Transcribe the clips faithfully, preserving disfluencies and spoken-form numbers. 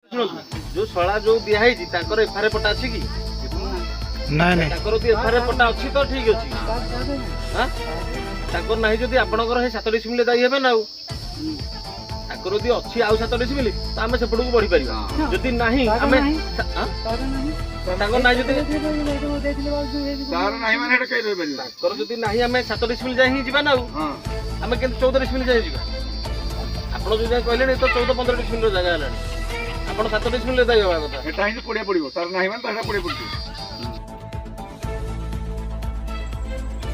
ଶୁଣନ୍ତୁ, ଯୋଉ ଶଳା ଯୋଉ ଦିଆ ହେଇଛି, ତାଙ୍କର ଏଫଆଇଆର ପଟା ଅଛି କି? ନାଇଁ ନାଇଁ। ତାଙ୍କର ଯଦି ଏଫଆଇଆର ପଟା ଅଛି ତ ଠିକ ଅଛି। ଆଁ? ତାଙ୍କର ନାହିଁ ଯଦି ଆପଣଙ୍କର ସେଇ ସାତ ଡିସିମିଲ ଦାୟୀ ହେବେ ନା ଆଉ। ତାଙ୍କର ଯଦି ଅଛି ଆଉ ସାତ ଡିସିମିଲ, ତ ଆମେ ସେପଟକୁ ବଢି ପାରିବା। ଯଦି ନାହିଁ, ଆମେ ଆଁ? ତାଙ୍କର ନାହିଁ ଯଦି ତାର ନାହିଁ ମାନେ ଏଇଟା କେହି ରହିପାରିବେ। ତାଙ୍କର ଯଦି ନାହିଁ, ଆମେ ସାତ ଡିସିମିଲ ଯାଏ ହିଁ ଯିବା ନା ଆଉ। ଆମେ କେମିତି ଚଉଦ ଡିସିମିଲ ଯାଏ ଯିବା? ଆପଣ ଯୋଉ ଯାଏ କହିଲେଣି, ତ ଚଉଦ ପନ୍ଦର ଡିସିମିଲର ଜାଗା ହେଲାଣି। ଆପଣ ସାତ ଡିସିମିଲରେ ଦାୟୀ ହେବା କଥା। ଏଟା ହିଁ ପଡ଼ିଆ ପଡ଼ିବ, ତାର ନାହିଁ ମାନେ ତାର ପଡ଼ିଆ ପଡ଼ିବ।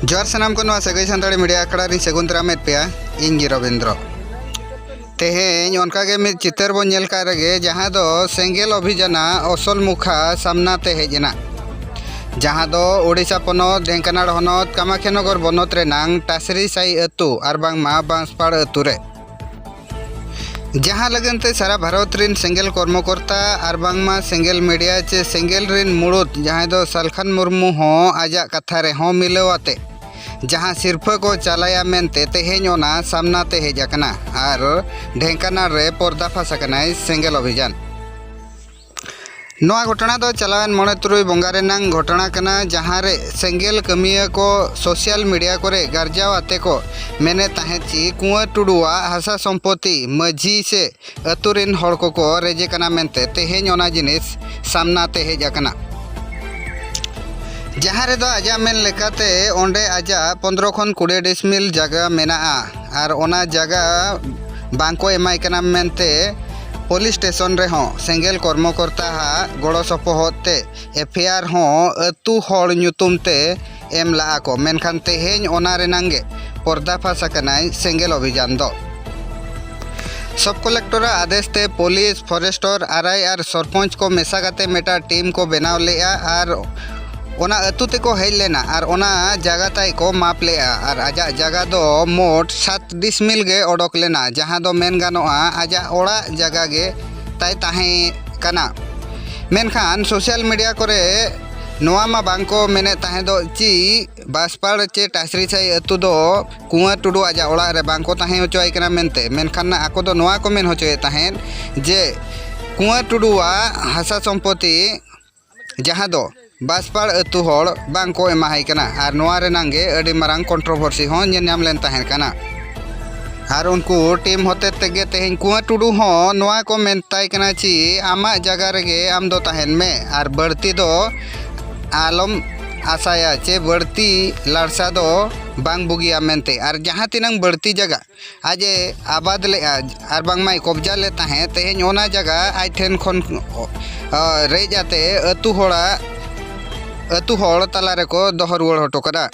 ᱡᱚᱦᱟᱨ ᱥᱟᱱᱟᱢ ᱠᱚ, ᱱᱚᱣᱟ ᱥᱟᱹᱜᱟᱹᱭ ᱥᱟᱱᱛᱟᱲᱤ ᱢᱤᱰᱤᱭᱟ ᱟᱠᱷᱲᱟ ᱨᱤᱧ ᱥᱟᱹᱜᱩᱱ ᱫᱟᱨᱟᱢᱮᱫ ᱯᱮᱭᱟ᱾ ᱤᱧ ᱜᱮ ᱨᱚᱵᱤᱱᱫᱨᱚ᱾ ᱛᱮᱦᱮᱧ ᱚᱱᱠᱟᱜᱮ ᱢᱤᱫ ᱪᱤᱛᱟᱹᱨ ᱵᱚᱱ ᱧᱮᱞ ᱠᱟᱜ ᱨᱮᱜᱮ, ᱡᱟᱦᱟᱸ ᱫᱚ ᱥᱮᱸᱜᱮᱞ ᱚᱵᱷᱤᱡᱟᱱᱟᱜ ᱚᱥᱚᱞ ᱢᱩᱠᱷᱟ ᱥᱟᱢᱱᱟ ᱛᱮ ᱦᱮᱡ ᱮᱱᱟ, ᱡᱟᱦᱟᱸ ᱫᱚ ᱳᱰᱤᱥᱟ ᱯᱚᱱᱚᱛ ᱰᱷᱮᱝᱠᱟᱱᱟᱲ ᱦᱚᱱᱚᱛ ᱠᱟᱢᱟᱠᱷᱤᱭᱟᱱᱚᱜᱚᱨ ᱵᱚᱱᱚᱛ ᱨᱮᱱᱟᱝ ᱴᱟᱥᱨᱤ ᱥᱟᱭ ᱟᱹᱛᱩ ᱟᱨ ᱵᱟᱝᱢᱟ ᱵᱟᱸᱥᱯᱟᱲ ᱟᱹᱛᱩ ᱨᱮ, ᱡᱟᱦᱟᱸ ᱞᱟᱹᱜᱤᱫ ᱛᱮ ᱥᱟᱨᱟ ᱵᱷᱟᱨᱚᱛ ᱨᱤᱱ ᱥᱮᱸᱜᱮᱞ ᱠᱚᱨᱢᱚᱠᱚᱨᱛᱟ ᱟᱨ ᱵᱟᱝᱢᱟ ᱥᱮᱸᱜᱮᱞ ᱢᱤᱰᱤᱭᱟ ᱪᱮ ᱥᱮᱸᱜᱮᱞ ᱨᱤᱱ ᱢᱩᱲᱩᱫ ᱡᱟᱦᱟᱸᱭ ᱫᱚ ᱥᱟᱞᱠᱷᱟᱱ ᱢᱩᱨᱢᱩ ᱦᱚᱸ ᱟᱡᱟᱜ ᱠᱟᱛᱷᱟ ᱨᱮᱦᱚᱸ ᱢᱤᱞᱟᱹᱣ ᱟᱛᱮ ᱡᱟᱦᱟᱸ ᱥᱤᱨᱯᱷᱟᱹ ᱠᱚ ᱪᱟᱞᱟᱭᱟ ᱢᱮᱱᱛᱮ ᱛᱮᱦᱮᱧ ᱚᱱᱟ ᱥᱟᱢᱱᱟ ᱛᱮ ᱦᱮᱡ ᱟᱠᱟᱱᱟ ᱟᱨ ᱰᱷᱮᱝᱠᱟᱱᱟᱲ ᱨᱮ ᱯᱚᱨᱫᱟᱯᱷᱟᱥ ᱟᱠᱟᱱᱟᱭ ᱥᱮᱸᱜᱮᱞ ᱚᱵᱷᱤᱡᱟᱱ᱾ ᱱᱚᱣᱟ ᱜᱷᱚᱴᱚᱱᱟ ᱫᱚ ᱪᱟᱞᱟᱣᱮᱱ ᱢᱚᱬᱮ ᱛᱩᱨᱩᱭ ᱵᱚᱸᱜᱟ ᱨᱮᱱᱟᱝ ᱜᱷᱚᱴᱚᱱᱟ ᱠᱟᱱᱟ, ᱡᱟᱦᱟᱸ ᱨᱮ ᱥᱮᱸᱜᱮᱞ ᱠᱟᱹᱢᱤᱭᱟᱹ ᱠᱚ ᱥᱳᱥᱟᱞ ᱢᱤᱰᱤᱭᱟ ᱠᱚᱨᱮ ᱜᱟᱨᱡᱟᱣ ᱟᱛᱮ ᱠᱚ ᱢᱮᱱᱮᱫ ᱛᱟᱦᱮᱸᱫ ᱪᱤ ᱠᱩᱸᱣᱟᱨ ᱴᱩᱰᱩᱣᱟᱜ ᱦᱟᱥᱟ ᱥᱚᱢᱯᱚᱛᱤ ᱢᱟᱹᱡᱷᱤ ᱥᱮ ᱟᱹᱛᱩ ᱨᱤᱱ ᱦᱚᱲ ᱠᱚᱠᱚ ᱨᱮᱡᱮ ᱠᱟᱱᱟ ᱢᱮᱱᱛᱮ ᱛᱮᱦᱮᱧ ᱚᱱᱟ ᱡᱤᱱᱤᱥ ᱥᱟᱢᱱᱟ ᱛᱮ ᱦᱮᱡ ᱟᱠᱟᱱᱟ᱾ ᱡᱟᱦᱟᱸ ᱨᱮᱫᱚ ᱟᱡᱟᱜ ᱢᱮᱱ ᱞᱮᱠᱟᱛᱮ ᱚᱸᱰᱮ ᱟᱡᱟᱜ ᱯᱚᱱᱫᱽᱨᱚ ᱠᱷᱚᱱ ᱠᱩᱲᱤ ᱰᱤᱥᱢᱤᱞ ᱡᱟᱭᱜᱟ ᱢᱮᱱᱟᱜᱼᱟ ᱟᱨ ᱚᱱᱟ ᱡᱟᱭᱜᱟ ᱵᱟᱝᱠᱚ ᱮᱢᱟᱭ ᱠᱟᱱᱟ ᱢᱮᱱᱛᱮ ᱯᱩᱞᱤᱥ ᱥᱴᱮᱥᱚᱱ ᱨᱮᱦᱚᱸ ᱥᱮᱸᱜᱮᱞ ᱠᱚᱨᱢᱚᱠᱚᱨᱛᱟ ᱦᱟᱜ ᱜᱚᱲᱚ ᱥᱚᱯᱚᱦᱚᱫ ᱛᱮ ᱮᱯᱷᱟᱭᱟᱨ ᱦᱚᱸ ᱟᱹᱛᱩ ᱦᱚᱲ ᱧᱩᱛᱩᱢ ᱛᱮ ᱮᱢ ᱞᱟᱜᱼᱟ ᱠᱚ, ᱢᱮᱱᱠᱷᱟᱱ ᱛᱮᱦᱮᱧ ᱚᱱᱟ ᱨᱮᱱᱟᱝ ᱜᱮ ᱯᱚᱨᱫᱟᱯᱷᱟᱥ ᱟᱠᱟᱱᱟᱭ ᱥᱮᱸᱜᱮᱞ ᱚᱵᱷᱤᱡᱟᱱ ᱫᱚ᱾ ᱥᱚᱵ ᱠᱚᱞᱮᱠᱴᱚᱨᱟᱜ ᱟᱫᱮᱥ ᱛᱮ ᱯᱩᱞᱤᱥ, ᱯᱷᱚᱨᱮᱥᱴᱚᱨ, ᱟᱨᱟᱭ ᱟᱨ ᱥᱚᱨᱯᱚᱧᱪ ᱠᱚ ᱢᱮᱥᱟ ᱠᱟᱛᱮ ᱢᱤᱫᱴᱟᱝ ᱴᱤᱢ ᱠᱚ ᱵᱮᱱᱟᱣ ᱞᱮᱫᱼᱟ ᱟᱨ ᱚᱱᱟ ᱟᱹᱛᱩ ᱛᱮᱠᱚ ᱦᱮᱡ ᱞᱮᱱᱟ ᱟᱨ ᱚᱱᱟ ᱡᱟᱭᱜᱟ ᱛᱟᱭ ᱠᱚ ᱢᱟᱯ ᱞᱮᱫᱼᱟ ᱟᱨ ᱟᱡᱟᱜ ᱡᱟᱭᱜᱟ ᱫᱚ ᱢᱳᱴ ᱥᱟᱛ ᱰᱤᱥᱢᱤᱞ ᱜᱮ ᱚᱰᱚᱠ ᱞᱮᱱᱟ, ᱡᱟᱦᱟᱸ ᱫᱚ ᱢᱮᱱ ᱜᱟᱱᱚᱜᱼᱟ ᱟᱡᱟᱜ ᱚᱲᱟᱜ ᱡᱟᱭᱜᱟ ᱜᱮ ᱛᱟᱭ ᱛᱟᱦᱮᱸ ᱠᱟᱱᱟ᱾ ᱢᱮᱱᱠᱷᱟᱱ ᱥᱳᱥᱟᱞ ᱢᱤᱰᱤᱭᱟ ᱠᱚᱨᱮ ᱱᱚᱣᱟ ᱢᱟ ᱵᱟᱝ ᱠᱚ ᱢᱮᱱᱮᱫ ᱛᱟᱦᱮᱸ ᱫᱚ ᱪᱤ ᱵᱟᱥᱯᱟᱲ ᱪᱮ ᱴᱟᱥᱨᱤ ᱥᱟᱹᱭ ᱟᱹᱛᱩ ᱫᱚ ᱠᱩᱸᱣᱟᱨ ᱴᱩᱰᱩ ᱟᱡᱟᱜ ᱚᱲᱟᱜ ᱨᱮ ᱵᱟᱝ ᱠᱚ ᱛᱟᱦᱮᱸ ᱦᱚᱪᱚᱣᱟᱭ ᱠᱟᱱᱟ ᱢᱮᱱᱛᱮ, ᱢᱮᱱᱠᱷᱟᱱ ᱟᱠᱚ ᱫᱚ ᱱᱚᱣᱟ ᱠᱚ ᱢᱮᱱ ᱦᱚᱪᱚᱭᱮᱫ ᱛᱟᱦᱮᱸᱫ ᱡᱮ ᱠᱩᱸᱣᱟᱨ ᱴᱩᱰᱩᱣᱟᱜ ᱦᱟᱥᱟ ᱥᱚᱢᱯᱚᱛᱤ, ᱡᱟᱦᱟᱸ ᱫᱚ ᱵᱟᱥᱯᱟᱲ ᱟᱹᱛᱩ ᱦᱚᱲ ᱵᱟᱝ ᱠᱚ ᱮᱢᱟᱦᱟᱭ ᱠᱟᱱᱟ, ᱟᱨ ᱱᱚᱣᱟ ᱨᱮᱱᱟᱝ ᱜᱮ ᱟᱹᱰᱤ ᱢᱟᱨᱟᱝ ᱠᱚᱱᱴᱨᱳᱵᱷᱟᱨᱥᱤ ᱦᱚᱸ ᱧᱮᱞ ᱧᱟᱢ ᱞᱮᱱ ᱛᱟᱦᱮᱸ ᱠᱟᱱᱟ᱾ ᱟᱨ ᱩᱱᱠᱩ ᱴᱤᱢ ᱦᱚᱛᱮ ᱛᱮᱜᱮ ᱛᱮᱦᱮᱧ ᱠᱩᱸᱣᱟᱨ ᱴᱩᱰᱩ ᱦᱚᱸ ᱱᱚᱣᱟ ᱠᱚ ᱢᱮᱛᱟᱭ ᱠᱟᱱᱟ ᱪᱤ ᱟᱢᱟᱜ ᱡᱟᱭᱜᱟ ᱨᱮᱜᱮ ᱟᱢ ᱫᱚ ᱛᱟᱦᱮᱱ ᱢᱮ, ᱟᱨ ᱵᱟᱹᱲᱛᱤ ᱫᱚ ᱟᱞᱚᱢ ᱟᱥᱟᱭᱟ ᱪᱮ ᱵᱟᱹᱲᱛᱤ ᱞᱟᱲᱥᱟ ᱫᱚ ᱵᱟᱝ ᱵᱩᱜᱤᱭᱟ ᱢᱮᱱᱛᱮ᱾ ᱟᱨ ᱡᱟᱦᱟᱸ ᱛᱤᱱᱟᱹᱝ ᱵᱟᱹᱲᱛᱤ ᱡᱟᱭᱜᱟ ᱟᱡ ᱮ ᱟᱵᱟᱫ ᱞᱮᱫᱼᱟ ᱟᱨ ᱵᱟᱝᱢᱟᱭ ᱠᱚᱵᱽᱡᱟ ᱞᱮᱫ ᱛᱟᱦᱮᱸᱫ, ᱛᱮᱦᱮᱧ ᱚᱱᱟ ᱡᱟᱭᱜᱟ ᱟᱡ ᱴᱷᱮᱱ ᱠᱷᱚᱱ, ᱟ, ᱨᱮᱡ ᱟᱛᱮ ᱟᱹᱛᱩ ᱦᱚᱲᱟᱜ, ᱟᱹᱛᱩ ᱦᱚᱲ ᱛᱟᱞᱟ ᱨᱮᱠᱚ ᱫᱚᱦᱚ ᱨᱩᱣᱟᱹᱲ ᱦᱚᱴᱚ ᱠᱟᱫᱟ᱾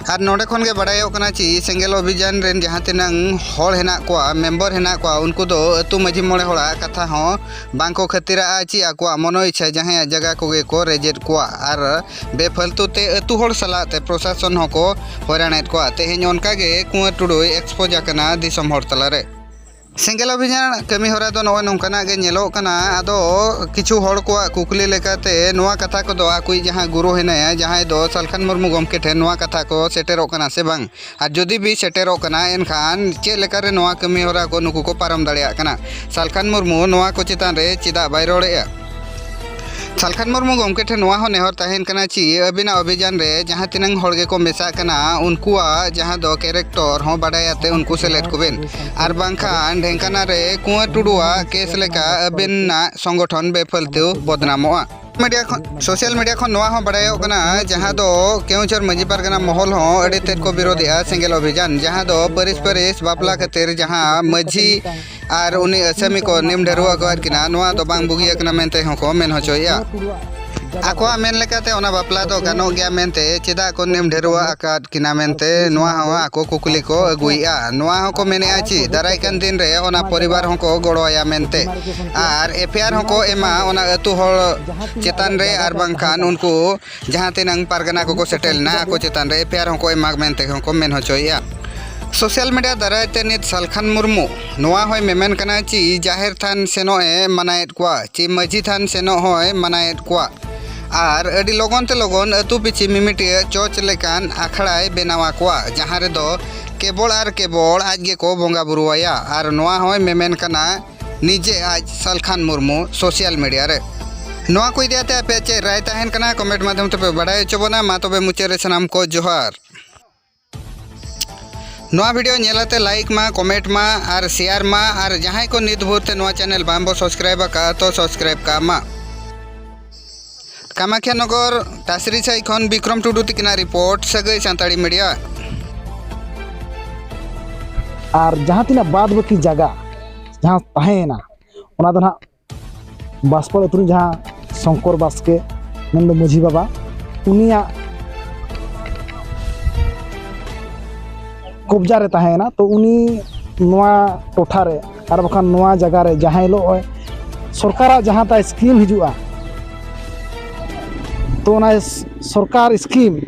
ᱟᱨ ᱱᱚᱰᱮ ᱠᱷᱚᱱ ᱜᱮ ᱵᱟᱰᱟᱭᱚᱜ ᱠᱟᱱᱟ ᱪᱤ ᱥᱮᱸᱜᱮᱞ ᱚᱵᱷᱤᱡᱟᱱ ᱨᱮᱱ ᱡᱟᱦᱟᱸ ᱛᱤᱱᱟᱹᱝ ᱦᱚᱲ ᱦᱮᱱᱟᱜ ᱠᱚᱣᱟ, ᱢᱮᱢᱵᱟᱨ ᱦᱮᱱᱟᱜ ᱠᱚᱣᱟ, ᱩᱱᱠᱩ ᱫᱚ ᱟᱹᱛᱩ ᱢᱟᱹᱡᱷᱤ ᱢᱚᱬᱮ ᱦᱚᱲᱟᱜ ᱠᱟᱛᱷᱟ ᱦᱚᱸ ᱵᱟᱝ ᱠᱚ ᱠᱷᱟᱹᱛᱤᱨᱟᱜᱼᱟ ᱪᱤ ᱟᱠᱚᱣᱟᱜ ᱢᱚᱱᱳ ᱤᱪᱪᱷᱟ ᱡᱟᱦᱟᱸᱭᱟᱜ ᱡᱟᱭᱜᱟ ᱠᱚᱜᱮ ᱠᱚ ᱨᱮᱡᱮᱫ ᱠᱚᱣᱟ᱾ ᱟᱨ ᱵᱮᱯᱷᱟᱞᱛᱩ ᱛᱮ ᱟᱹᱛᱩ ᱦᱚᱲ ᱥᱟᱞᱟᱜ ᱛᱮ ᱯᱨᱚᱥᱟᱥᱚᱱ ᱦᱚᱸᱠᱚ ᱦᱚᱭᱨᱟᱱᱮᱫ ᱠᱚᱣᱟ᱾ ᱛᱮᱦᱮᱧ ᱚᱱᱠᱟ ᱜᱮ ᱠᱩᱸᱣᱟᱨ ᱴᱩᱰᱩᱭ ᱮᱠᱥᱯᱳᱡᱽ ᱟᱠᱟᱱᱟ ᱫᱤᱥᱚᱢ ᱦᱚᱲ ᱛᱟᱞᱟᱨᱮ᱾ ᱥᱮᱸᱜᱮᱞ ᱚᱵᱷᱤᱡᱟᱱ ᱠᱟᱹᱢᱤ ᱦᱚᱨᱟ ᱫᱚ ᱱᱚᱜᱼᱚᱭ ᱱᱚᱝᱠᱟᱱᱟᱜ ᱜᱮ ᱧᱮᱞᱚᱜ ᱠᱟᱱᱟ᱾ ᱟᱫᱚ ᱠᱤᱪᱷᱩ ᱦᱚᱲ ᱠᱚᱣᱟᱜ ᱠᱩᱠᱞᱤ ᱞᱮᱠᱟᱛᱮ ᱱᱚᱣᱟ ᱠᱟᱛᱷᱟ ᱠᱚᱫᱚ ᱟᱠᱚᱭᱤᱡ ᱡᱟᱦᱟᱸ ᱜᱩᱨᱩ ᱦᱮᱱᱟᱭᱟ, ᱡᱟᱦᱟᱸᱭ ᱫᱚ ᱥᱟᱞᱠᱷᱟᱱ ᱢᱩᱨᱢᱩ ᱜᱚᱢᱠᱮ ᱴᱷᱮᱱ ᱱᱚᱣᱟ ᱠᱟᱛᱷᱟ ᱠᱚ ᱥᱮᱴᱮᱨᱚᱜ ᱠᱟᱱᱟ ᱥᱮ ᱵᱟᱝ? ᱟᱨ ᱡᱩᱫᱤ ᱵᱤ ᱥᱮᱴᱮᱨᱚᱜ ᱠᱟᱱᱟ, ᱮᱱᱠᱷᱟᱱ ᱪᱮᱫ ᱞᱮᱠᱟᱨᱮ ᱱᱚᱣᱟ ᱠᱟᱹᱢᱤ ᱦᱚᱨᱟ ᱠᱚ ᱱᱩᱠᱩ ᱠᱚ ᱯᱟᱨᱚᱢ ᱫᱟᱲᱮᱭᱟᱜ ᱠᱟᱱᱟ? ᱥᱟᱞᱠᱷᱟᱱ ᱢᱩᱨᱢᱩ ᱱᱚᱣᱟ ᱠᱚ ᱪᱮᱛᱟᱱ ᱨᱮ ᱪᱮᱫᱟᱜ ᱵᱟᱭ ᱨᱚᱲᱮᱫᱼᱟ? ᱥᱟᱞᱠᱷᱟᱱ ᱢᱩᱨᱢᱩ ᱜᱚᱢᱠᱮ ᱴᱷᱮᱱ ᱱᱚᱣᱟ ᱦᱚᱸ ᱱᱮᱦᱚᱨ ᱛᱟᱦᱮᱱ ᱠᱟᱱᱟ ᱪᱤ ᱟᱹᱵᱤᱱᱟᱜ ᱚᱵᱷᱤᱡᱟᱱ ᱨᱮ ᱡᱟᱦᱟᱸ ᱛᱤᱱᱟᱹᱝ ᱦᱚᱲ ᱜᱮᱠᱚ ᱢᱮᱥᱟᱜ ᱠᱟᱱᱟ, ᱩᱱᱠᱩᱣᱟᱜ ᱡᱟᱦᱟᱸ ᱫᱚ ᱠᱮᱨᱮᱠᱴᱚᱨ ᱦᱚᱸ ᱵᱟᱰᱟᱭ ᱟᱛᱮ ᱩᱱᱠᱩ ᱥᱮᱞᱮᱫ ᱠᱚᱵᱤᱱ᱾ ᱟᱨ ᱵᱟᱝᱠᱷᱟᱱ ᱰᱷᱮᱝᱠᱟᱱᱟ ᱨᱮ ᱠᱩᱸᱣᱟᱨ ᱴᱩᱰᱩᱣᱟᱜ ᱠᱮᱥ ᱞᱮᱠᱟ ᱟᱹᱵᱤᱱᱟᱜ ᱥᱚᱝᱜᱚᱴᱷᱚᱱ ᱵᱮᱯᱷᱟᱹᱞᱛᱤ ᱵᱚᱫᱱᱟᱢᱚᱜᱼᱟ᱾ ᱢᱤᱰᱤᱭᱟ ᱠᱷᱚᱱ, ᱥᱳᱥᱟᱞ ᱢᱤᱰᱤᱭᱟ ᱠᱷᱚᱱ ᱱᱚᱣᱟ ᱦᱚᱸ ᱵᱟᱰᱟᱭᱚᱜ ᱠᱟᱱᱟ, ᱡᱟᱦᱟᱸ ᱫᱚ ᱠᱮᱣᱚᱱᱡᱷᱚᱨ ᱢᱟᱹᱡᱷᱤ ᱯᱟᱨᱜᱟᱱᱟ ᱢᱚᱦᱚᱞ ᱦᱚᱸ ᱟᱹᱰᱤ ᱛᱮᱫ ᱠᱚ ᱵᱤᱨᱳᱫᱮᱜᱼᱟ ᱥᱮᱸᱜᱮᱞ ᱚᱵᱷᱤᱡᱟᱱ, ᱡᱟᱦᱟᱸ ᱫᱚ ᱯᱟᱹᱨᱤᱥ ᱯᱟᱹᱨᱤᱥ ᱵᱟᱯᱞᱟ ᱠᱷᱟᱹᱛᱤᱨ ᱡᱟᱦᱟᱸ ᱢᱟᱹᱡᱷᱤ ᱟᱨ ᱩᱱᱤ ᱟᱥᱟᱢᱤ ᱠᱚ ᱱᱤᱢ ᱰᱷᱟᱹᱨᱣᱟᱹ ᱟᱠᱟᱫ ᱠᱤᱱᱟ, ᱱᱚᱣᱟ ᱫᱚ ᱵᱟᱝ ᱵᱩᱜᱤ ᱟᱠᱟᱱᱟ ᱢᱮᱱᱛᱮ ᱦᱚᱸᱠᱚ ᱢᱮᱱ ᱦᱚᱪᱚᱭᱮᱫᱼᱟ᱾ ᱟᱠᱚᱣᱟᱜ ᱢᱮᱱ ᱞᱮᱠᱟᱛᱮ ᱚᱱᱟ ᱵᱟᱯᱞᱟ ᱫᱚ ᱜᱟᱱᱚᱜ ᱜᱮᱭᱟ ᱢᱮᱱᱛᱮ ᱪᱮᱫᱟᱜ ᱠᱚ ᱱᱤᱢ ᱰᱷᱟᱹᱨᱣᱟᱹ ᱟᱠᱟᱫ ᱠᱤᱱᱟ ᱢᱮᱱᱛᱮ ᱱᱚᱣᱟ ᱦᱚᱸ ᱟᱠᱚ ᱠᱩᱠᱞᱤ ᱠᱚ ᱟᱹᱜᱩᱭᱮᱫᱼᱟ᱾ ᱱᱚᱣᱟ ᱦᱚᱸᱠᱚ ᱢᱮᱱᱮᱫᱼᱟ ᱪᱮ ᱫᱟᱨᱟᱭ ᱠᱟᱱ ᱫᱤᱱ ᱨᱮ ᱚᱱᱟ ᱯᱚᱨᱤᱵᱟᱨ ᱦᱚᱸᱠᱚ ᱜᱚᱲᱚ ᱟᱭᱟ ᱢᱮᱱᱛᱮ, ᱟᱨ ᱮᱯᱷ ᱟᱭ ᱟᱨ ᱦᱚᱸᱠᱚ ᱮᱢᱟ ᱚᱱᱟ ᱟᱹᱛᱩ ᱦᱚᱲ ᱪᱮᱛᱟᱱ ᱨᱮ, ᱟᱨ ᱵᱟᱝᱠᱷᱟᱱ ᱩᱱᱠᱩ ᱡᱟᱦᱟᱸ ᱛᱤᱱᱟᱹᱝ ᱯᱟᱨᱜᱟᱱᱟ ᱠᱚᱠᱚ ᱥᱮᱴᱮᱨ ᱞᱮᱱᱟ ᱟᱠᱚ ᱪᱮᱛᱟᱱ ᱨᱮ ᱮᱯᱷ ᱟᱭ ᱟᱨ ᱦᱚᱸᱠᱚ ᱮᱢᱟ ᱢᱮᱱᱛᱮ ᱦᱚᱸᱠᱚ ᱢᱮᱱ ᱦᱚᱪᱚᱭᱮᱫᱼᱟ᱾ ᱥᱳᱥᱟᱞ ᱢᱤᱰᱤᱭᱟ ᱫᱟᱨᱟᱭ ᱛᱮ ᱱᱤᱛ ᱥᱟᱞᱠᱷᱟᱱ ᱢᱩᱨᱢᱩ ᱱᱚᱣᱟ ᱦᱚᱸᱭ ᱢᱮᱢᱮᱱ ᱠᱟᱱᱟ ᱪᱮ ᱡᱟᱦᱮᱨ ᱛᱷᱟᱱ ᱥᱮᱱᱚᱜ ᱮ ᱢᱟᱱᱟᱭᱮᱫ ᱠᱚᱣᱟ ᱪᱮ ᱢᱟᱹᱡᱷᱤ ᱛᱷᱟᱱ ᱥᱮᱱᱚᱜ ᱦᱚᱸᱭ ᱢᱟᱱᱟᱭᱮᱫ ᱠᱚᱣᱟ᱾ ᱟᱨ ᱟᱹᱰᱤ ᱞᱚᱜᱚᱱ ᱛᱮ ᱞᱚᱜᱚᱱ ᱟᱹᱛᱩ ᱯᱤᱪᱷᱤ ᱢᱤᱢᱤᱫᱴᱤᱡ ᱪᱚᱨᱪ ᱞᱮᱠᱟᱱ ᱟᱠᱷᱲᱟᱭ ᱵᱮᱱᱟᱣ ᱟᱠᱚᱣᱟ, ᱡᱟᱦᱟᱸ ᱨᱮᱫᱚ ᱠᱮᱵᱚᱞ ᱟᱨ ᱠᱮᱵᱚᱞ ᱟᱡ ᱜᱮᱠᱚ ᱵᱚᱸᱜᱟ ᱵᱩᱨᱩ ᱟᱭᱟ᱾ ᱟᱨ ᱱᱚᱣᱟ ᱦᱚᱸᱭ ᱢᱮᱢᱮᱱ ᱠᱟᱱᱟ ᱱᱤᱡᱮ ᱟᱡ ᱥᱟᱞᱠᱷᱟᱱ ᱢᱩᱨᱢᱩ ᱥᱳᱥᱟᱞ ᱢᱤᱰᱤᱭᱟ ᱨᱮ᱾ ᱱᱚᱣᱟ ᱠᱚ ᱤᱫᱤ ᱠᱟᱛᱮ ᱟᱯᱮᱭᱟᱜ ᱪᱮᱫ ᱨᱟᱭ ᱛᱟᱦᱮᱱ ᱠᱟᱱᱟ, ᱠᱚᱢᱮᱱᱴ ᱢᱟᱫᱽᱫᱷᱚᱢ ᱛᱮᱯᱮ ᱵᱟᱲᱟᱭ ᱦᱚᱪᱚ ᱵᱚᱱᱟ᱾ ᱢᱟ ᱛᱚᱵᱮ ᱢᱩᱪᱟᱹᱫ ᱨᱮ ᱥᱟᱱᱟᱢ ᱠᱚ ᱡᱚᱦᱟᱨ᱾ ᱱᱚᱣᱟ ᱵᱷᱤᱰᱤᱭᱳ ᱧᱮᱞ ᱠᱟᱛᱮ ᱞᱟᱭᱤᱠ ᱢᱟ, ᱠᱚᱢᱮᱱᱴ ᱢᱟ ᱟᱨ ᱥᱮᱭᱟᱨ ᱢᱟ, ᱟᱨ ᱡᱟᱦᱟᱸᱭ ᱠᱚ ᱱᱤᱛ ᱵᱷᱳᱨ ᱛᱮ ᱱᱚᱣᱟ ᱪᱮᱱᱮᱞ ᱵᱟᱝ ᱵᱚ ᱥᱟᱵᱥᱠᱨᱟᱭᱤᱵ ᱟᱠᱟᱫᱼᱟ ᱛᱚ ᱥᱟᱵᱥᱠᱨᱟᱭᱤᱵ ᱠᱟᱜ ᱢᱟ᱾ ᱠᱟᱢᱟᱠᱷᱤᱭᱟ ᱱᱚᱜᱚᱨ ᱴᱟᱥᱨᱤ ᱥᱟᱹᱭ ᱠᱷᱚᱱ ᱵᱤᱠᱨᱚᱢ ᱴᱩᱰᱩ ᱛᱤᱠᱤᱱᱟᱜ ᱨᱤᱯᱳᱨᱴ, ᱥᱟᱹᱜᱟᱹᱭ ᱥᱟᱱᱛᱟᱲᱤ ᱢᱤᱰᱤᱭᱟ᱾ ᱟᱨ ᱡᱟᱦᱟᱸ ᱛᱤᱱᱟᱹᱜ ᱵᱟᱫ ᱵᱟᱹᱠᱤ ᱡᱟᱭᱜᱟ ᱡᱟᱦᱟᱸ ᱛᱟᱦᱮᱸᱭᱮᱱᱟ, ᱚᱱᱟ ᱫᱚ ᱱᱟᱦᱟᱜ ᱵᱟᱥᱯᱟᱲ ᱟᱹᱛᱩ ᱨᱮᱱ ᱡᱟᱦᱟᱸ ᱥᱚᱝᱠᱚᱨ ᱵᱟᱥᱠᱮ, ᱢᱮᱱᱫᱚ ᱢᱟᱹᱡᱷᱤ ᱵᱟᱵᱟ, ᱩᱱᱤᱭᱟᱜ ᱠᱚᱵᱽᱡᱟ ᱨᱮ ᱛᱟᱦᱮᱸᱭᱮᱱᱟ᱾ ᱛᱚ ᱩᱱᱤ ᱱᱚᱣᱟ ᱴᱚᱴᱷᱟ ᱨᱮ ᱟᱨ ᱵᱟᱠᱷᱟᱱ ᱱᱚᱣᱟ ᱡᱟᱭᱜᱟ ᱨᱮ ᱡᱟᱦᱟᱸ ᱦᱤᱞᱳᱜ ᱥᱚᱨᱠᱟᱨᱟᱜ ᱡᱟᱦᱟᱸ ᱛᱟᱭ ᱥᱠᱤᱢ ᱦᱤᱡᱩᱜᱼᱟ, ᱛᱚ ᱚᱱᱟ ᱥᱚᱨᱠᱟᱨ ᱥᱠᱤᱢ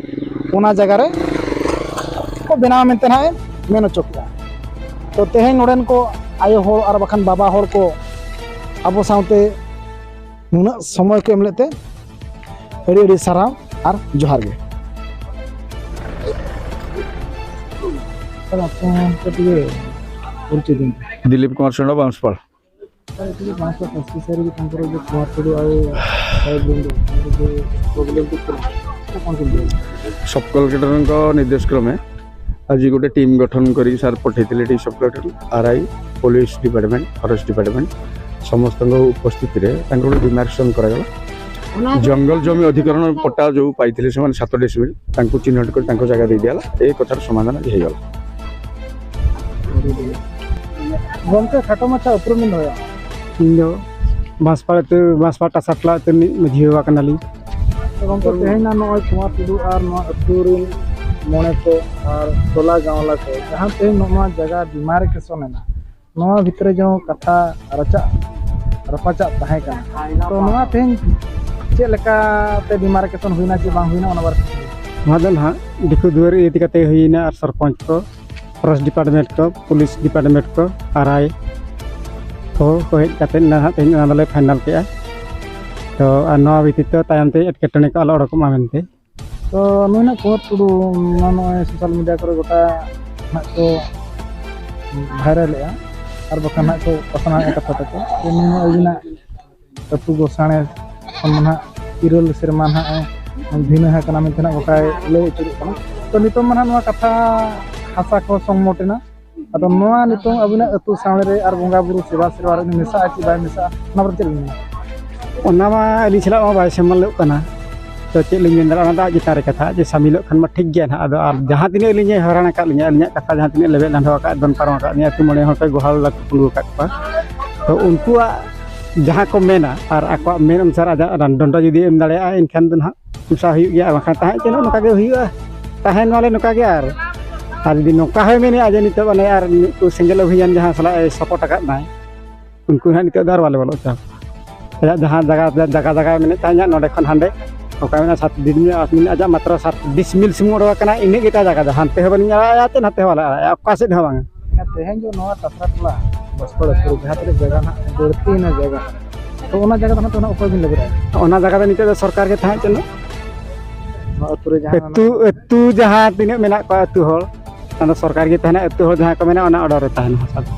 ᱚᱱᱟ ᱡᱟᱭᱜᱟ ᱨᱮ ᱠᱚ ᱵᱮᱱᱟᱣᱟ ᱢᱮᱱᱛᱮ ᱱᱟᱦᱟᱜ ᱮ ᱢᱮᱱ ᱦᱚᱪᱚ ᱠᱮᱫᱟ᱾ ᱛᱚ ᱛᱮᱦᱮᱧ ᱱᱚᱰᱮᱱ ᱠᱚ ᱟᱭᱳ ᱦᱚᱲ ᱟᱨ ᱵᱟᱠᱷᱟᱱ ᱵᱟᱵᱟ ᱦᱚᱲ ᱠᱚ ᱟᱵᱚ ᱥᱟᱶᱛᱮ ᱱᱩᱱᱟᱹᱜ ᱥᱚᱢᱚᱭ ᱠᱚ ᱮᱢ ᱞᱮᱫ ᱛᱮ ᱟᱹᱰᱤ ᱟᱹᱰᱤ ᱥᱟᱨᱦᱟᱣ ᱟᱨ ᱡᱚᱦᱟᱨ ᱜᱮ᱾ ᱫᱤᱞᱤᱯ ᱠᱩᱢᱟᱨ ᱥᱚᱨᱢᱟ, ᱵᱟᱸᱥᱯᱟᱲ᱾ ᱟᱨ ᱮᱠᱪᱩᱭᱮᱞᱤ ᱵᱟᱸᱥᱯᱟᱲ ᱠᱚᱱᱥᱴᱤᱪᱩᱭᱮᱱᱥᱤ ᱨᱮᱜᱮ ᱛᱟᱦᱮᱸ ᱠᱟᱱᱟ ᱡᱮ ᱠᱩᱢᱟᱨ ᱴᱩᱰᱩ ᱟᱨ ᱥᱟᱦᱮᱵᱽ ᱞᱩᱱᱰᱩ, ᱩᱱᱠᱩ ᱫᱚ ᱯᱨᱚᱵᱞᱮᱢ ᱪᱮᱫ ᱠᱟᱱᱟ? ᱥᱟᱵ ᱠᱚᱞᱮᱠᱴᱚᱨଙ୍କ ନିର୍ଦ୍ଦେଶ କ୍ରମେ ଆଜି ଗୋଟେ ଟିମ୍ ଗଠନ କରି ସାର୍ ପଠେଇଥିଲେ ଏଠି sub collector, R I, police department, forest department, ସମସ୍ତଙ୍କ ଉପସ୍ଥିତିରେ ତାଙ୍କର ଗୋଟେ ଡିମାର୍କେସନ୍ କରାଗଲା। ଜଙ୍ଗଲ ଜମି ଅଧିକରଣ ପଟ୍ଟା ଯେଉଁ ପାଇଥିଲେ ସେମାନେ ସାତ ଡେସିମିଲ୍, ତାଙ୍କୁ ଚିହ୍ନଟ କରି ତାଙ୍କ ଜାଗା ଦେଇ ଦିଆଗଲା। ଏ କଥାର ସମାଧାନ ଆଜି ହେଇଗଲା। ᱜᱚᱢᱠᱮ, ᱠᱷᱟᱴᱚ ᱢᱟᱪᱷᱟ ᱩᱯᱨᱩᱢ ᱵᱤᱱ ᱫᱚᱦᱚᱭᱟ᱾ ᱤᱧ ᱫᱚ ᱵᱟᱸᱥᱯᱟᱲᱟ ᱟᱹᱛᱩ, ᱵᱟᱸᱥᱯᱟᱲᱟ ᱴᱟᱥᱟᱴᱞᱟ ᱟᱹᱛᱩ ᱨᱤᱱᱤᱡ ᱢᱟᱹᱡᱷᱤ ᱵᱟᱵᱟ ᱠᱟᱱᱟᱞᱤᱧ᱾ ᱜᱚᱢᱠᱮ, ᱛᱮᱦᱮᱧ ᱱᱟ ᱱᱚᱜᱼᱚᱭ ᱠᱩᱢᱟᱨ ᱴᱩᱰᱩ ᱟᱨ ᱱᱚᱣᱟ ᱟᱹᱛᱩ ᱨᱤᱱ ᱢᱚᱬᱮ ᱠᱚ ᱟᱨ ᱴᱚᱞᱟ ᱜᱟᱶᱞᱟ ᱠᱚ, ᱡᱟᱦᱟᱸ ᱛᱮᱦᱮᱧ ᱱᱚᱜᱼᱚ ᱱᱚᱣᱟ ᱡᱟᱭᱜᱟ ᱰᱤᱢᱟᱨᱠᱮᱥᱚᱱ ᱮᱱᱟ, ᱱᱚᱣᱟ ᱵᱷᱤᱛᱨᱤ ᱡᱮ ᱠᱟᱛᱷᱟ ᱨᱟᱪᱟᱜ ᱨᱟᱯᱟᱪᱟᱜ ᱛᱟᱦᱮᱸ ᱠᱟᱱᱟ, ᱛᱚ ᱱᱚᱣᱟ ᱛᱮᱦᱮᱧ ᱪᱮᱫ ᱞᱮᱠᱟᱛᱮ ᱰᱤᱢᱟᱨᱠᱮᱥᱚᱱ ᱦᱩᱭᱱᱟ ᱪᱮ ᱵᱟᱝ ᱦᱩᱭᱱᱟ, ᱚᱱᱟ ᱵᱟᱨᱮ ᱛᱮ? ᱱᱚᱣᱟ ᱫᱚ ᱱᱟᱦᱟᱜ ᱫᱤᱠᱩ ᱫᱩᱣᱟᱹᱨ ᱤᱫᱤ ᱠᱟᱛᱮ ᱦᱩᱭᱱᱟ, ᱟᱨ ᱥᱚᱨᱯᱚᱧᱪ ᱠᱚ, ᱯᱷᱚᱨᱮᱥᱴ ᱰᱤᱯᱟᱨᱴᱢᱮᱱᱴ ᱠᱚ, ᱯᱩᱞᱤᱥ ᱰᱤᱯᱟᱨᱴᱢᱮᱱᱴ ᱠᱚ, ᱟᱨᱟᱭ ᱠᱚ, ᱠᱚ ᱦᱮᱡ ᱠᱟᱛᱮ ᱱᱟᱦᱟᱜ ᱛᱮᱦᱮᱧ ᱚᱱᱟ ᱫᱚᱞᱮ ᱯᱷᱟᱭᱱᱟᱞ ᱠᱮᱜᱼᱟ᱾ ᱛᱚ ᱟᱨ ᱱᱚᱣᱟ ᱵᱷᱤᱛᱤᱨ ᱛᱮ ᱛᱟᱭᱚᱢ ᱛᱮ ᱮᱴᱠᱮᱴᱚᱬᱮ ᱠᱚ ᱟᱞᱚ ᱩᱰᱩᱠᱚᱜ ᱢᱟ ᱢᱮᱱᱛᱮ᱾ ᱛᱚ ᱱᱩᱭ ᱱᱟᱜ ᱠᱩᱢᱟᱨ ᱴᱩᱰᱩ ᱱᱚᱣᱟ ᱱᱚᱜᱼᱚᱭ ᱥᱳᱥᱟᱞ ᱢᱤᱰᱤᱭᱟ ᱠᱚᱨᱮ ᱜᱚᱴᱟ ᱱᱟᱜ ᱠᱚ ᱵᱷᱟᱭᱨᱟᱞᱮᱜᱼᱟ᱾ ᱟᱨ ᱵᱟᱠᱷᱟᱱ ᱦᱟᱸᱜ ᱠᱚ ᱯᱟᱥᱱᱟᱣᱮᱫᱼᱟ ᱠᱟᱛᱷᱟ ᱛᱟᱠᱚ᱾ ᱡᱮ ᱱᱩᱭ ᱢᱟ ᱟᱹᱵᱤᱱᱟᱜ ᱟᱹᱛᱩ ᱜᱚᱥᱟᱬᱮ ᱠᱷᱚᱱ ᱢᱟ ᱱᱟᱦᱟᱜ ᱤᱨᱟᱹᱞ ᱥᱮᱨᱢᱟ ᱱᱟᱦᱟᱜ ᱮ ᱵᱷᱤᱱᱟᱹ ᱟᱠᱟᱱᱟ ᱢᱮᱱᱛᱮ ᱱᱟᱦᱟᱜ ᱜᱚᱴᱟᱭ ᱞᱟᱹᱭ ᱟᱹᱪᱩᱨᱚᱜ ᱠᱟᱱᱟ᱾ ᱛᱚ ᱱᱤᱛᱚᱝ ᱢᱟ ᱱᱟᱦᱟᱜ ᱱᱚᱣᱟ ᱠᱟᱛᱷᱟ ᱦᱟᱥᱟ ᱠᱚ ᱥᱚᱝᱢᱚᱴ ᱮᱱᱟ᱾ ᱟᱫᱚ ᱱᱚᱣᱟ ᱱᱤᱛᱚᱝ ᱟᱹᱵᱤᱱᱟᱜ ᱟᱹᱛᱩ ᱥᱟᱶ ᱨᱮ ᱟᱨ ᱵᱚᱸᱜᱟ ᱵᱩᱨᱩ ᱥᱮᱵᱟ ᱥᱮᱨᱣᱟ ᱨᱮ ᱩᱱᱤ ᱢᱮᱥᱟᱜᱼᱟ ᱪᱮ ᱵᱟᱭ ᱢᱮᱥᱟᱜᱼᱟ, ᱚᱱᱟ ᱵᱟᱨᱮ ᱪᱮᱫ ᱵᱤᱱ ᱢᱮᱱᱟ? ᱚᱱᱟ ᱢᱟ ᱟᱹᱞᱤᱧ ᱥᱟᱞᱟᱜ ᱢᱟ ᱵᱟᱭ ᱥᱟᱢᱟᱞᱚᱜ ᱠᱟᱱᱟ᱾ ᱛᱚ ᱪᱮᱫ ᱞᱤᱧ ᱢᱮᱱ ᱫᱟᱲᱮᱭᱟᱜᱼᱟ, ᱚᱱᱟ ᱫᱚ ᱟᱡ ᱪᱮᱛᱟᱱ ᱨᱮ ᱠᱟᱛᱷᱟ, ᱡᱮ ᱥᱟᱢᱤᱞᱚᱜ ᱠᱷᱟᱱ ᱢᱟ ᱴᱷᱤᱠ ᱜᱮᱭᱟ ᱱᱟᱦᱟᱜ᱾ ᱟᱫᱚ ᱟᱨ ᱡᱟᱦᱟᱸ ᱛᱤᱱᱟᱹᱜ ᱟᱹᱞᱤᱧ ᱮ ᱦᱚᱭᱨᱟᱱ ᱟᱠᱟᱫ ᱞᱤᱧᱟ, ᱟᱹᱞᱤᱧᱟᱜ ᱠᱟᱛᱷᱟ ᱡᱟᱦᱟᱸ ᱛᱤᱱᱟᱹᱜ ᱞᱮᱵᱮᱫ ᱞᱟᱸᱰᱷᱟᱣ ᱟᱠᱟᱫ, ᱫᱚᱱ ᱯᱟᱨᱚᱢ ᱟᱠᱟᱫ ᱞᱤᱧᱟ, ᱟᱹᱛᱩ ᱢᱚᱬᱮ ᱦᱚᱲ ᱠᱚ ᱜᱚᱦᱟᱲ ᱞᱟᱹᱴᱩ ᱯᱩᱸᱰᱩ ᱟᱠᱟᱫ ᱠᱚᱣᱟ᱾ ᱛᱚ ᱩᱱᱠᱩᱣᱟᱜ ᱡᱟᱦᱟᱸ ᱠᱚ ᱢᱮᱱᱟ ᱟᱨ ᱟᱠᱚᱣᱟᱜ ᱢᱮᱱ ᱚᱱᱩᱥᱟᱨ ᱟᱡᱟᱜ ᱰᱚᱸᱰᱚ ᱡᱩᱫᱤ ᱮᱢ ᱫᱟᱲᱮᱭᱟᱜᱼᱟ, ᱮᱱᱠᱷᱟᱱ ᱫᱚ ᱱᱟᱦᱟᱜ ᱢᱮᱥᱟ ᱦᱩᱭᱩᱜ ᱜᱮᱭᱟ, ᱟᱨ ᱵᱟᱝᱠᱷᱟᱱ ᱛᱟᱦᱮᱸ ᱦᱚᱪᱚᱱᱤᱡ, ᱱᱚᱝᱠᱟ ᱜᱮ ᱦᱩᱭᱩᱜᱼᱟ᱾ ᱛᱟᱦᱮᱱ ᱢᱟᱞᱮ ᱱᱚᱝᱠᱟ ᱜᱮ᱾ ᱟᱨ, ᱟᱨ ᱡᱩᱫᱤ ᱱᱚᱝᱠᱟ ᱦᱚᱸᱭ ᱢᱮᱱᱮᱫᱼᱟ ᱡᱮ ᱱᱤᱛᱚᱜ ᱚᱱᱮ ᱟᱨ ᱢᱤᱫ ᱥᱮᱸᱜᱮᱞ ᱚᱵᱷᱤᱡᱟᱱ ᱡᱟᱦᱟᱸ ᱥᱟᱞᱟᱜ ᱮ ᱥᱟᱯᱳᱨᱴ ᱟᱠᱟᱫ ᱱᱟᱭ, ᱩᱱᱠᱩ ᱱᱟᱦᱟᱜ ᱱᱤᱛᱚᱜ ᱫᱚ ᱟᱨ ᱵᱟᱞᱮ ᱵᱚᱞᱚ ᱦᱚᱪᱚ ᱟᱠᱚᱣᱟ᱾ ᱟᱭᱟᱜ ᱡᱟᱦᱟᱸ ᱡᱟᱭᱜᱟ, ᱡᱟᱭᱜᱟ, ᱡᱟᱭᱜᱟ ᱢᱮᱱᱮᱫ ᱛᱟᱦᱮᱸᱫ ᱱᱚᱰᱮ ᱠᱷᱚᱱ ᱦᱟᱸᱰᱮ, ᱚᱠᱟ ᱢᱮᱱᱟᱜᱼᱟ ᱥᱟᱛ ᱰᱤᱥᱢᱤᱞ, ᱟᱡᱟᱜ ᱢᱟᱛᱨᱚ ᱥᱟᱛ ᱰᱤᱥᱢᱤᱞ ᱥᱩᱢᱩᱝ ᱚᱰᱚᱠ ᱟᱠᱟᱱᱟ, ᱤᱱᱟᱹᱜ ᱜᱮ ᱛᱟᱭ ᱡᱟᱭᱜᱟ ᱫᱚ᱾ ᱦᱟᱱᱛᱮ ᱦᱚᱸ ᱵᱟᱹᱞᱤᱧ ᱟᱲᱟᱜ ᱮᱫᱼᱟ ᱪᱮ ᱱᱟᱛᱮ ᱦᱚᱸ ᱵᱟᱞᱮ ᱟᱲᱟᱜ ᱮᱫᱼᱟ, ᱚᱠᱟ ᱥᱮᱫ ᱦᱚᱸ ᱵᱟᱝᱟ᱾ ᱛᱮᱦᱮᱧ ᱫᱚ ᱱᱚᱣᱟ ᱴᱟᱴᱨᱟ ᱴᱚᱞᱟ ᱵᱟᱥᱠᱚᱲ ᱟᱹᱛᱩ ᱨᱮ ᱡᱟᱦᱟᱸ ᱛᱤᱱᱟᱹᱜ ᱡᱟᱭᱜᱟ ᱱᱟᱦᱟᱜ ᱵᱟᱹᱲᱛᱤᱭᱮᱱᱟ ᱡᱟᱭᱜᱟ, ᱛᱚ ᱚᱱᱟ ᱡᱟᱭᱜᱟ ᱫᱚ ᱱᱟᱦᱟᱜ ᱚᱱᱟ ᱚᱠᱚᱭ ᱵᱤᱱ ᱞᱟᱹᱜᱤᱫ? ᱚᱱᱟ ᱡᱟᱭᱜᱟ ᱫᱚ ᱱᱤᱛᱚᱜ ᱫᱚ ᱥᱚᱨᱠᱟᱨ ᱜᱮ ᱛᱟᱦᱮᱸ ᱦᱚᱪᱚᱱᱤᱡ᱾ ᱱᱚᱣᱟ ᱟᱹᱛᱩ ᱨᱮ ᱡᱟᱦᱟᱸ ᱟᱹᱛᱩ, ᱟᱹᱛᱩ ᱡᱟᱦᱟᱸ ᱛᱤᱱᱟᱹᱜ ᱢᱮᱱᱟᱜ ᱠᱚᱣᱟ ᱟᱹᱛᱩ ᱦᱚᱲ, ᱚᱱᱟ ᱫᱚ ᱥᱚᱨᱠᱟᱨ ᱜᱮ ᱛᱟᱦᱮᱱᱟ᱾ ᱟᱹᱛᱩ ᱦᱚᱲ ᱡᱟᱦᱟᱸ ᱠᱚ ᱢᱮᱱᱟ ᱚᱱᱟ ᱚᱰᱟᱨ ᱨᱮ ᱛᱟᱦᱮᱱᱟ ᱦᱟᱥᱟ ᱫᱚ᱾